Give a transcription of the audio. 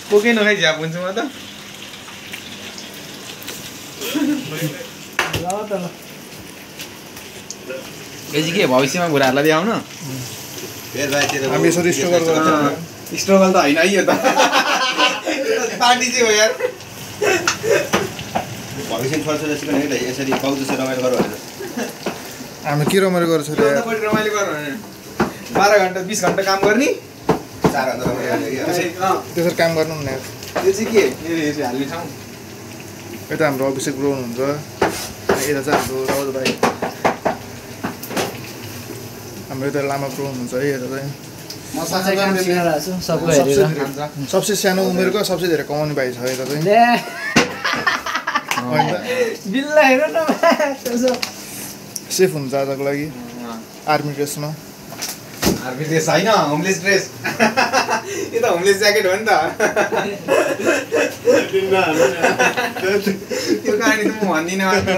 कोकै नखाइ झ्याप हुन्छु म त एजी के भविष्यमा बुढाहरूलाई देखाउन हामी यसरी स्ट्रगल गर्छ स्ट्रगल त होइन है यो त पार्टी चाहिँ हो यार भविष्य फर्स्ट पनि यसरी पाउ जस्तो रमाइलो गरौँ भनेर हामी के रमाइलो गर्छ रे रमाइलो गरौँ 12 घण्टा 20 घण्टा काम गर्ने 4 घण्टा रमाइलो त्यसरी काम गर्नु नि त्यो चाहिँ के यो हाल्ने ठाउँ यता हाम्रो अभिषेक ब्रो हुनुहुन्छ यता चाहिँ हाम्रो रावत भाइ हाम्रो यता लामा ब्रो हुनुहुन्छ है यता चाहिँ सबसे सानो उमेरको सबसे धेरै कमाउने भाइ छ यता चाहिँ सेफ हुन्छ आजको लागि आर्मी ड्रेसमा आर्मी ड्रेस होइन होमलेस ड्रेस यो त होमलेस ज्याकेट हो नि त त्यो कहानी त म भन्दिनँ मात्र